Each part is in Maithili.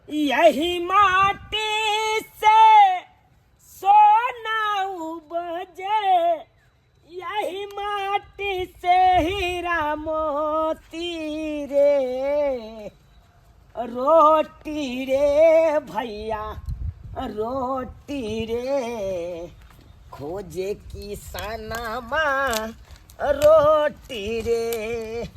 यही माटी से सोना उपजे, यही माटी से हीरा मोती रे। रोटी रे भैया रोटी रे, खोजे किसानमा रोटी रे।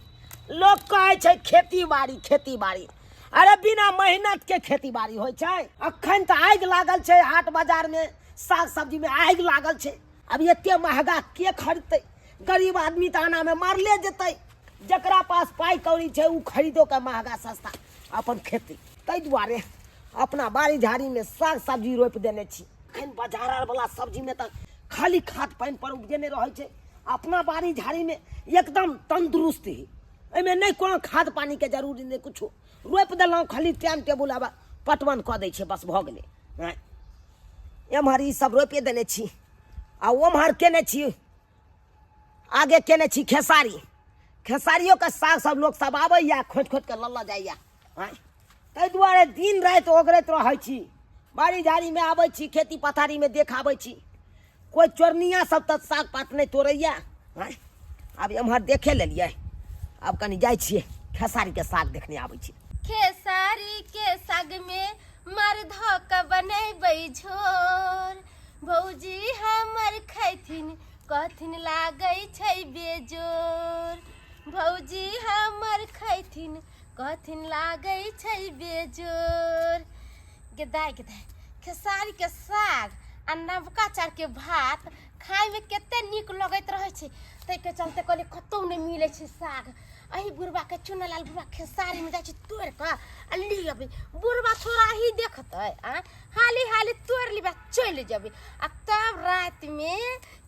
लोक कहै छै खेती बाड़ी खेती बाड़ी, अरे बिना मेहनत के खेती बाड़ी होइ छै। अखन तऽ आगि लागल छै हाट बाजार में, साग सब्जी में आगि लागल छै। अब एते महगा के खरीदतै? गरीब आदमी तऽ आना में मारले जेतै। जकरा पास पाइ कौड़ी छै ओ खरीदो के महगा सस्ता अपन खेती। ताहि दुआरे अपना बाड़ी झाड़ी में साग सब्जी रोपि देने छी। एखन बाजार आर वाला सब्जी में तऽ खाली खाद पानि पर उपजेने रहै छै। अपना बाड़ी झाड़ी में एकदम तंदुरुस्त ही, एहिमे नहि कोनो खाद पानी के जरूरी, नहि कुछो। रोपि देलहुँ, खाली टाइम टेबुल आब पटवन कऽ दै छै, बस भऽ गेलै। आँय, एम्हर ई सब रोपि देने छी आ ओम्हर केने छी, आगे केने छी खेसारी। खेसारियोके साग सब लोक सब आबैया, खोटि खोटि कऽ लऽ लऽ जाइया। आँय, ताहि दुआरे दिन राति ओगरैत रहै छी। बाड़ी झाड़ीमे आबै छी, खेती पथारीमे देख आबै छी, कोइ चोरनिया सब तऽ साग पात नहि तोड़ैया। आँय, आब एम्हर देखे लेलियै, आब कनि जाइ छियै खेसारीके साग देखने आबै छी। खेसारी के साग में मार धऽ कऽ बनेबै झोर, भौजी हमर खैथिन कहथिन लागै छै बेजोर। भौजी हमर खैथिन कहथिन लागै छै बेजोर। गेदाय गेदाय, खेसारीके साग आ नवका चाउरके भात खायमे कते नीक लगैत रहै छै। ताहिके चलते कहलियै कतहु नहि मिलै छै साग, एहि बुढ़बाके चुनालाल बुढ़बा खेसारीमे जाइ छै तोड़ि कऽ आ ली अबै। बुढ़बा थोड़ा ही देखतै आ हाली हाली तोड़ि लेबै, चलि जेबै आ तब रातिमे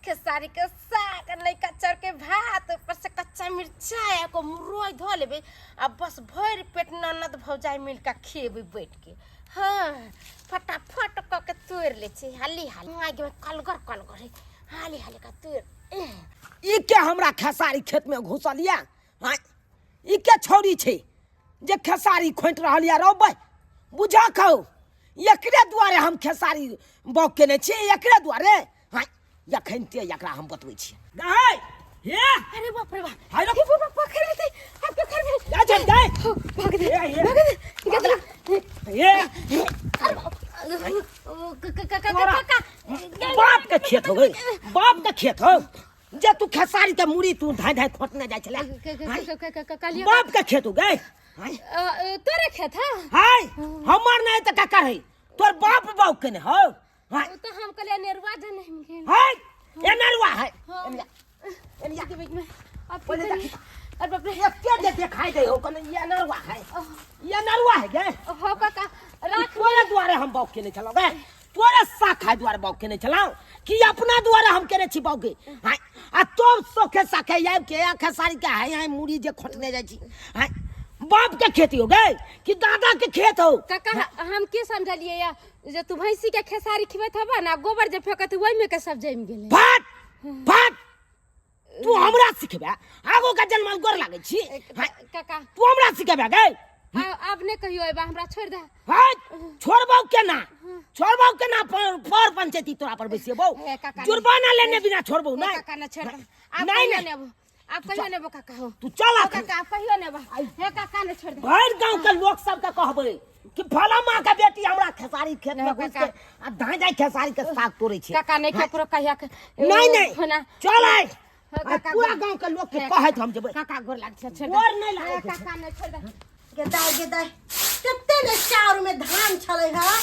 खेसारीके साग आ नैका चाउरके भात, ऊपरसँ कच्चा मिरचाइ आ एगो मुरइ धऽ लेबै आ बस भरि पेट ननद भौजाइ मिल कऽ खेबै बैठके। हँ, फटाफट कऽ के तोड़ि लै छी हाली हाली। आगिमे कलगर कलगर है, हाली हाली कऽ तोड़ि। ई के हमरा खेसारी खेत में घुसल या? हाँ, ई के छौरी छै जे खेसारी खोंटि रहल या? रौ बै, बुझा खाउ, एकरे दुआरे हम खेसारी बाग केने छी, एकरे दुआरे। हाँ, एखन ते एकरा हम बतबै छी। गै हे, अरे बाप रे बाप, हाय रे। हे बाबा, पकड़ लेते आप पकड़ ले। जा जा जा, भाग दे, हे, हे। भाग दे गदला। हे, अरे बाप, ओ, क- क- क- तोरा क- क- बाप के खेत हो गई, बाप के खेत हो जे तू खेसारी के मुड़ी तू धाय धाय खोटने जाइ छले। क- क- क- क- क- कहलियै बाप के खेत हो गई। हाय। तोरे खेत है? हाय, हमर नहीं त ककर है? तोर बाप बाप के ने हो। हाय। ओ तो हम कहलियै नेरुआ जे नहीं गेल। हाय, ए नरुआ है। हाँ। एनिया एनिया के बीच में अब की पहिले करिए? अरे बाप रे, एके जे देखाई दे हो कने, ये नरुआ है, ये नरुआ है गे। हो काका, राख। तोरे दुआरे हम बाप केने छलौ गे? तोरे साग खाय दुआरे बाप केने छलौ कि अपना दुआरे हम केने छी बाप के? हाय, आ तो सोखे साखे आबि के आ खेसारी के हाय हाय मुड़ी जे खोटने जाइ छी। हाय, बाप के खेती हो गए कि दादा के खेत हो? काका, हम की समझलिए या जे तू भैंसी के खेसारी खिबैत हबा ना, गोबर जे फेकत ओहि में के सब जमि गेलै। फट फट, तू हमरा सिखबे? आगो के जन्म गोर लागै छी। हाय, काका, तू हमरा सिखेबे गए? आब नहि कहियो एबा, हमरा छोड़ि दे। हाय, छोड़बौ केना, छोड़बौ केना? पर पंचायती तोरा पर बैसेबौ। हे काका, जुर्माना लेने बिना छोड़बौ हे नहीं। काका, ना छोड़ दे। आब नहीं, कहियो नहीं। ने आबो, आब कहियो ने आबो काका हो। तू चल हो अखन। काका, आब कहियो ने आबो। हे काका, ने छोड़ दे। भरि गांव के लोक सबके कहबै कि फला माँ के बेटी हमरा खेसारी खेत में नहीं, घुस के काका। आ धाय धाय खेसारी के साग तोड़ै छै। काका, नहीं केकरो कहिया के नहीं नहीं, होना। चल आइ। हो आ काका, पूरा गोर- गांव के लोक के हे कहैत हम जेबै। काका, गोर लाग छै, छोड़ दे। गोर नहि लागै हे छै। काका, ने छोड़ दे। गेदाय गेदाय, कते ने चाउर में धान छलै है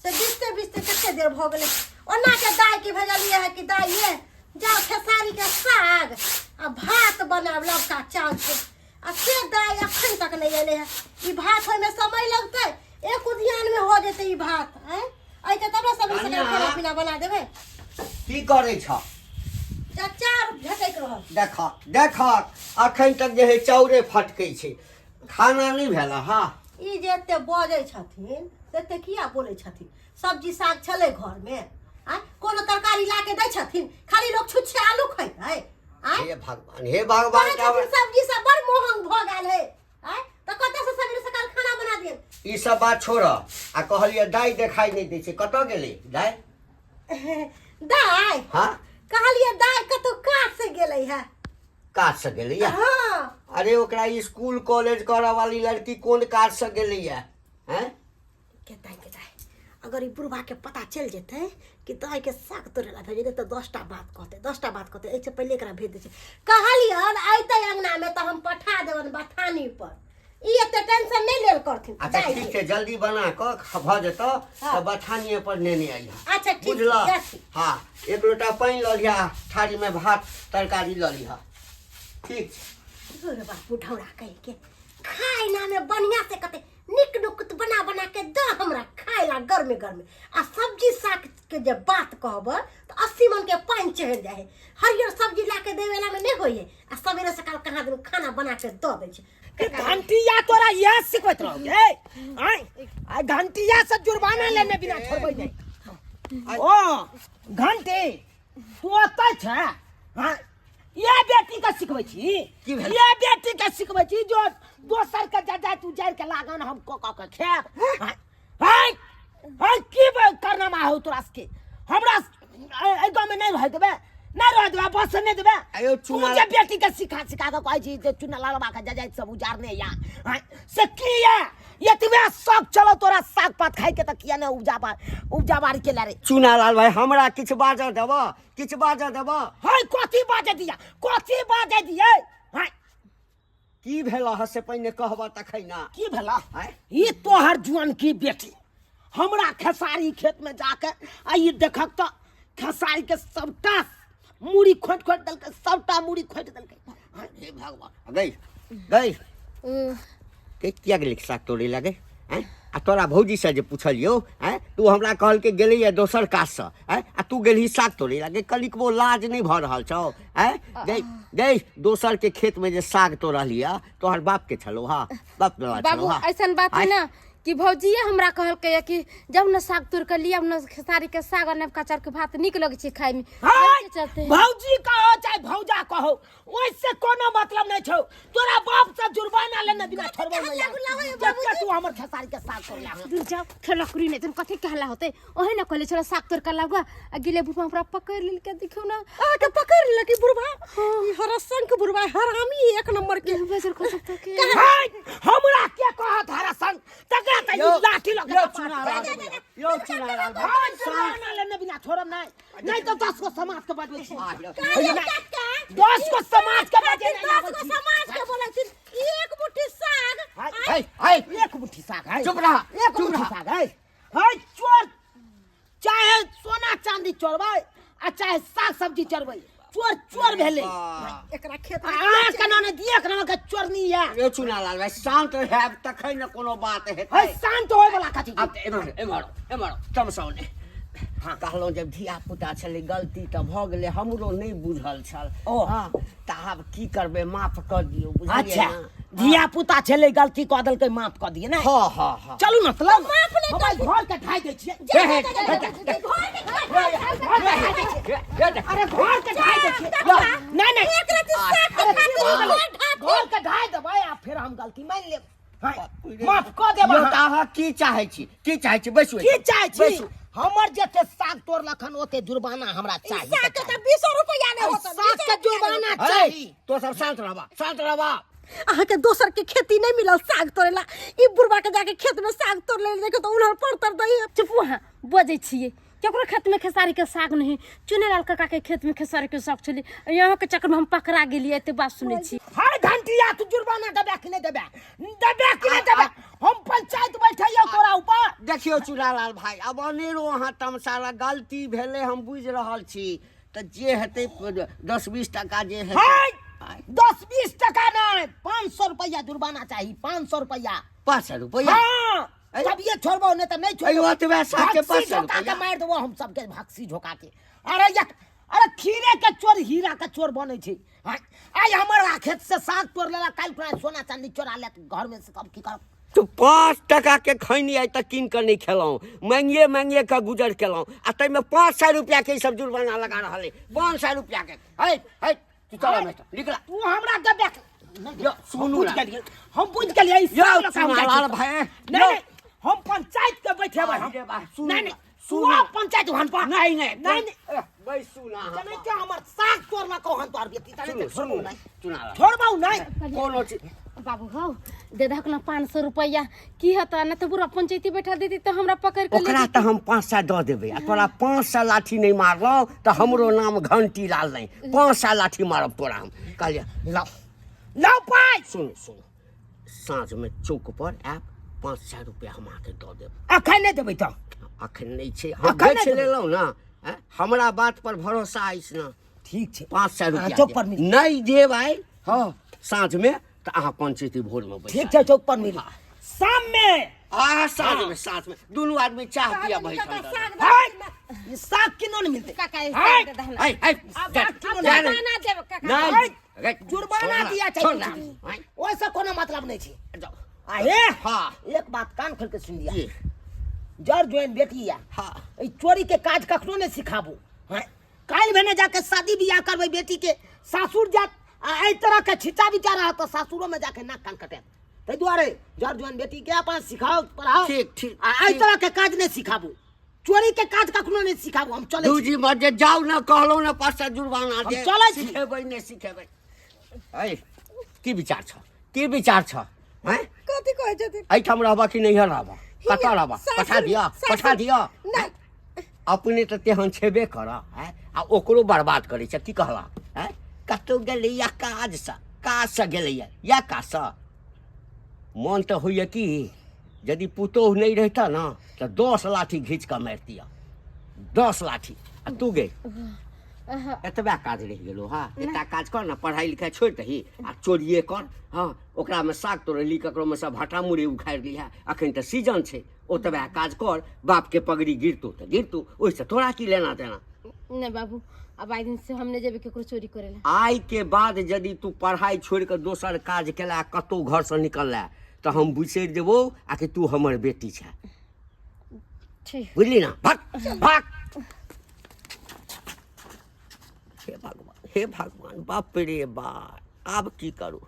से बिसते बिसते कते देर भऽ गेलै। ओना के दाय के भेजलियै है कि दाय ये जाओ खेसारी के साग आ भात बनाब लबका चाउर के, आ से दाय अखन तक नहि एलै है। ई भात होइमे समय लगतै, एक उद्यान में हो जेतै ई भात। आँय, अइते तब ने सब कनिया। खाना पीना बना देबै। की करै छ? चाउर झटकि रहल। देख देख, अखन तक जे है चाउरे फटकै छै, खाना नहि भेल। हँ, ई जे एते बजै छथिन से एते किया बोलै छथिन? सब्जी साग छलै घरमे? आँय, कोनो तरकारी ला के दै छथिन? खाली लोक छुच्छे आलू खैतै? आँय, हे भगवान, हे भगवान। कहै छथिन सब्जी सब बड़ महंग भऽ गेल है। आय तऽ कतऽ से सवेरे सकाल खाना बना दियन? ई सब बात छोड़ आ कहलियै दाइ देखाइ नहि दै छै, कतऽ गेलै दाइ? दाइ? हाँ। कहलियै दाइ कतौ काज से गेलै है। काज से गेलैया? हाँ। अरे ओकरा स्कूल कॉलेज करऽ वाली लड़की कोन काज से गेलैया हैं? के दाइ के दाइ, अगर ई बुढ़बा के पता चलि जेतै कि दाइ के साग तोड़े ला भेजलै तऽ 10टा बात कहतै, 10टा बात कहतै। एहिसँ पहिले एकरा भेज दै छै। कहलियन अयतै अङ्गनामे तऽ हम पठा देबनि बथानी पर, ई एते टेंशन नहि लेल करथिन। अच्छा। दाइ ठीक छै, जल्दी बना कऽ भऽ जेतौ। हाँ। तऽ बथानिए पर नेने अइहा। अच्छा, ठीक छै। बुझलह? जाइ छी। हाँ, एक लोटा पानि लऽ लिहा, थारीमे भात तरकारी लऽ लिहा। ठीक छै। अरे बापू ढौरा कहि के खाय ना में बढ़िया से कते निक नुकुत बना बना के द हमरा खाय ला गर्मे गर्मे। आ सब्जी साग के जे बात कहब तऽ 80 मन के पानि चढ़ि जाइ है। हरियर सब्जी ला के देवे ला में नहीं होई है, आ सवेरे सकाल कहाँ दिन खाना बना के द दै छै। कि घंटिया तोरा इएह सिखबैत रहो गे? आँय आ घंटिया से जुर्माना लेने बिना छोड़बै नहि। ओ घंटी, तू ओतऽ छै? हाँ, ये बेटी के सिखबै छी। की भेल? ये बेटी के सिखबै छी जो दोसर के जजात उजाड़ि के लागन हम कऽ कऽ के खायब। हाँ, हाँ, हाँ, की करनामा हौ तोरा सबके? हमरा एहि गाँवमे नहि रहै देबै, नहि रहै देबै, बस नहि देबै। आयौ, तू चुना जे बेटी के सिखा सिखा के कहै छी जे चुना ललबा के जजात सब उजाड़ने या, हाँ, से की या एतबे शौक चलो तोरा साग पात खाइ के, तऽ किया नहि उपजा बा उपजा बाड़ी के रे? चुना लाल भाई, हमरा किछु बाजऽ देबऽ? किछु बाजऽ देबऽ? है, कथी बाजऽ दिया? कथी बाजऽ दिया? हाँ। की भेल हँ से पहिने कहबऽ तखन ना। की भेला? आँय? ई तोहर जुआन की बेटी हमरा खेसारी खेत में जाके आ ई देखक तऽ खेसारी के सबटा मूड़ी खोटि खोटि देलकै, सबटा मूड़ी खोटि देलकै। हे भगवान! गई गई के किया गेलै साग तोड़े लगे? आँय, आ तोरा भौजीसँ जे पुछलियौ, आँय, तू हमरा कहलकै गेलैए दोसर काजसँ। आँय, आ तू गेलही साग तोड़े लगे, कनिकबो लाज नहि भऽ रहल छौ? आँय गई गई, दोसरके खेतमे जे साग तोड़लियै, तोहर बापके छलौ? हा, बाप वाला छलौ? बाबू, हा। ऐसन बात है आँय? ना कि भौजिए हमरा कहलकै कि जब ने साग तोड़ के लिया ने खेसारी के साग और नवका चाउर के भात नीक लगै छै खाय में। हाय, ओहि के चलते। भौजी कहो चाहे भौजा कहो, ओहिसे कोनो मतलब नहीं छौ। तोरा बाप से जुर्माना लेने बिना छोड़बो नहीं। जब तू हमर खेसारी के साग तोड़ला। दूर जाओ खेलकरी, नहीं तुम कथी कहला होते? ओहे ना कहले छला साग तोड़ के लागा, आ गिले बुढ़वा हमरा पकड़ लेलकै, देखियौ ना। अहाँके पकड़ लेलक ई बुढ़बा? ई हरसंख बुढ़बा हरामी एक नंबर के। बजर खो सकता के। हाय, हमरा के कहत हरा संग तकरा त ई यौ, लाठी लऽ के यौ कपार चुना पर। लाल भैया, यौ चुना लाल भैया, हाय, जुर्माना लेने बिना छोड़ब नहीं, नहीं तो 10 गो समाज के बजबै छी। आ, यौ। 10 गो समाज के बजे नहीं 10 आबै गो छी। समाज के बोलै एक मुट्ठी साग। हाय, है है एक मुट्ठी साग है। चुप रह, एक चुप मुट्ठी रह। साग है। है चोर, चाहे सोना चांदी चोरबै आ चाहे साग सब्जी चोरबै, चोर चोर भेलै। एकरा खेत में अहाँ के नाम दिए के नाम के चोरनी या। यौ चुना लाल भाई, शांत हैब तखन ने कोनो बात हेतै। है, शांत होय वाला कथी? आब तऽ एम्हर एम्हर एम्हर तमसाउ नहि। हाँ, कहलहुँ जब धिया पुता छलै, गलती तऽ भऽ गेलै, हमरो नहि बुझल छल। ओ। हाँ, तऽ आब की करबै, माफ कऽ दियौ, बुझलियै? अच्छा। ने? धिया पुता छलै, गलती कऽ देलकै, माफ कऽ दिए ने? हाँ हाँ हाँ। चलू ने तऽ लग माफ नहि हम आइ घर के ढाइ दै छियै। हे, हे, घर के ढाइ दै छियै। अरे घर के ढाइ दै छियै। नहीं नहीं, एक रत्ती साग के अरे खातिर की भऽ गेलै? घर ढाइ। घर के ढाइ देबै आ फेर हम गलती मानि लेब। हाँ, माफ कऽ देब यौ, अहाँ। तऽ अहाँ की चाहै छी? की चाहै छी? बैसू की एहिठाम। चाहै छी? बैसू। हमर जते साग तोड़लखन ओते जुर्माना हमरा चाही। साग के तऽ 20 रुपया नहि होत। साग के जुर्माना है, चाही। तो सब शांत रहबा, शांत रहबा। अहाँके दोसर के खेती नहीं मिलल साग तोड़ेला, ई बुढ़बा के जाके खेत में साग तोड़ ले, देखो तो उन्हर पर तर दई। चुप, वहाँ बजै छियै। केकरो खेत में खेसारी के साग नहीं, चुनेलाल काका के खेत में खेसारी के साग छलै, यहाँ के चक्कर में हम पकड़ा गेलियै। एते बात सुनै छी। हाय घंटिया, तू जुर्माना देबे कि नहि देबे? देबे कि नहि देबे? हम पंचायत बैठैयौ तोरा ऊपर। देखियौ चूड़ालाल भाई, आब अनेरो अहाँ तमसाला, गलती भेलै हम बुझि रहल छी, तऽ जे हेतै 10-20 टका जे हेतै। हाय, 10-20 टका नहि, 500 रुपया जुर्माना चाही, 500 रुपया। 500 रुपया? हाँ। ऐ? तब ये छोड़बो नहीं तो नहीं छोड़बो। अयो, ओतबे साग के भक्सी 500 झोंका के रुपया। मारि देबो हम सबके, भक्सी झोंका के। अरे यक, अरे खीरे के चोर हीरा के चोर बनै छै। हाँ, आइ हमर खेत से साग तोड़ लेला, काल्हि खुना सोना चांदी चोरा लेत घर में से, तब की करब? तो 5 टका के खैनी आइ तक कीन कऽ नहि खेलहुँ, मांगिए मांगिए कऽ गुजर केलहुँ, आ ताहिमे 500 रुपया के ई सब जुर्माना लगा रहल अइ, 500 रुपया के। है है, तू चल एम्हर, निकला। तू हमरा देबे? नहि यौ, हम सुनू बुझि ना। गेलियै, हम बुझि गेलियै ई यौ साग लऽ कऽ हम जाइ चुनालाल छी। भाय नहि यौ नहि, हम पंचायत के बैठेबै हम। अरे बा, सुनू नहि ना, नहि, सुनू सुआ ना। पंचायत वहां पर। नहीं नहीं नहीं नहीं, ए, बैसू ना अहाँ। जनै छै हमर साग तोड़लकौ हन तोहर बेटी, जनै सुनू छै, सुनू छोड़बौ नहि। चुनालाल छोड़बौ नहि। कोनो चीज बाबू हौ दे दहक ना 500 रुपैआ की हता ना तो पूरा पंचायती बैठा देती तो हमरा पकड़ के ले ओकरा तऽ हम 500 दऽ देबै आ तोरा 500 लाठी नहि मारलहुँ तऽ हमरो नाम घंटी लाल नहि। 500 लाठी मारब तोरा हम। कहलियै लाउ लाउ पाइ। सुनू सुनू, साँझमे चौक पर आयब, 500 रुपया हम अहाँके दऽ देब। अखन नहि देबै तऽ? अखन नहि छै, हम अखन नहि बेच देबै। लेलहुँ ने। आँय, हमरा बात पर भरोसा अछि ने? ठीक छै, 500 अहाँ रुपया चौक पर देब। मिल नहि देब आइ, हँ साँझमे तऽ अहाँ पंचायती भोरमे बैसा। ठीक छै, चौक पर मिल शाम में। आ साँझमे, साँझमे दुनू आदमी चाह पिया बैठल। साग है, ई साग केना नहि मिलतै? काका ई है, साग दे दहना। है है आब जा, साग केना जा, नहि जुर्माना देब काका। नहि है, रे, जुर्माना छोड़ ना, दिया छै छोड़ ना, किछु दिन। आँय, ओहिसँ कोनो मतलब नहि छै। जाओ। आ हे, हाँ। एक बात कान खोल के सुन लिया, की? जर जोइन बेटी या हाँ। ई चोरी के काज कखनो नहि सिखाबू। हैं, काल्हि भेने जाके शादी बियाह करबै बेटी के, सासुर जात आ एहि तरह के छिचा बिचा रहत तऽ सासुरो में जाके नाक कान कटायत। ताहि दुआरे जर जुआन बेटी के अपन सिखाओ पढ़ाओ। ठीक, ठीक, आ एहि ठीक। तरह के काज नहि सिखाबू, चोरी के काज कखनो नहि सिखाबू। हम चलै छी। दूजी मत जे जाउ ने, कहलहुँ ने 500 जुर्माना हम दे। चलै छी। सिखेबै नहि सिखेबै। ऐ की विचार छ, की विचार छ? हैं, कथी कहै छथिन? एहिठाम रहबह कि नैहर रहबह? कतऽ रहबह? सासुर- पठा दिअ, सासुर- पठा दिअ। नहि। अपने तऽ तेहन छेबे कर, हैं, आ ओकरो बर्बाद करै छै। की कहला? हैं, कतहु गेलैया काजसँ, काजसँ गेलैया या काजसँ। मन तऽ होइए कि यदि पुतोहु नहि रहितऽ ने तऽ 10 लाठी घीच कऽ मारितिअ, 10 लाठी। आ तू गे, एतबा काज रहि गेलो? हँ, एकटा काज कर ने, पढ़ाइ लिखाइ छोड़ि दही आ चोरिए कर। हँ, ओकरामे साग तोड़ैली, ककरोमे सब भाटा मुरही उखाड़ि लिहे, अखन तऽ सीजन छै। ओतबा काज कर, बापके पगड़ी गिरतो तऽ गिरतो, ओहिसँ तोरा की लेना देना? नहीं बाबू, अब आइ दिन से हम नहीं जेबे केकरो चोरी करेला। आइ के बाद यदि तू पढ़ाइ छोड़ि कऽ दोसर काज केला, कतहु घरसँ निकलला, तऽ हम बिसरि देबौ आ कि तू हमर बेटी छे। ठीक। बुझली ना? भाग भाग। हे भगवान, हे भगवान, बाप रे बाप, आब की करू?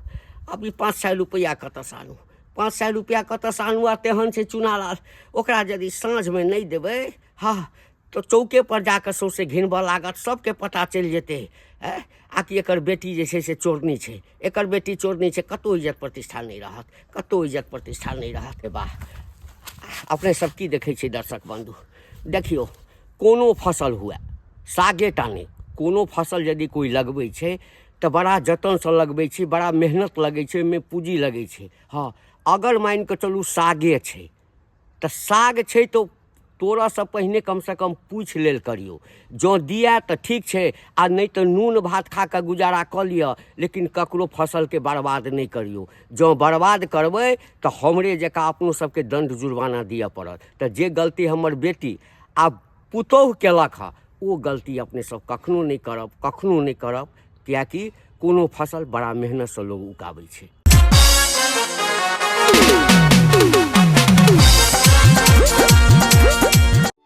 आब ई 500 रुपैआ कतऽसँ आनू? 500 रुपैआ कतऽसँ आनू? आ तेहन छै चुनालाल, ओकरा यदि साँझमे नहि देबै, हँ, तऽ चौके पर जाकऽ सौँसे घिनबऽ लागत, सबके पता चलि जेतै। आँय, आ कि एकर बेटी जे छै से चोरनी छै, एकर बेटी चोरनी छै। कतहु इज्जत प्रतिष्ठा नहि रहत, कतहु इज्जत प्रतिष्ठा नहि रहत। वाह, अपने सब की देखै छियै दर्शक बन्धु? देखियौ, कोनो फसल हुए, सागे टा नहि, कोनो फसल यदि कोइ लगबै छै तऽ बड़ा जतनसँ लगबै छै, बड़ा मेहनत लगै छै, ओहिमे पूँजी लगै छै। हँ, अगर मानि कऽ चलू सागे छै तऽ साग छै तऽ तोड़ऽसँ पहिने कमसँ कम पूछि लेल करियौ। जँ दिए तऽ ठीक छै, आ नहि तऽ नून भात खा कऽ गुजारा कऽ लिअ, लेकिन ककरो फसलके बर्बाद नहि करियौ। जँ बर्बाद करबै तऽ हमरे जकाँ अपनो सबके दण्ड जुर्माना दिअ पड़त। तऽ जे गलती हमर बेटी आ पुतोहु केलक हँ, ओ गलती अपने सब कखनो नहि करब, कखनो नहि करब, किएकि कोनो फसल बड़ा मेहनतसँ लोक उगाबै छै।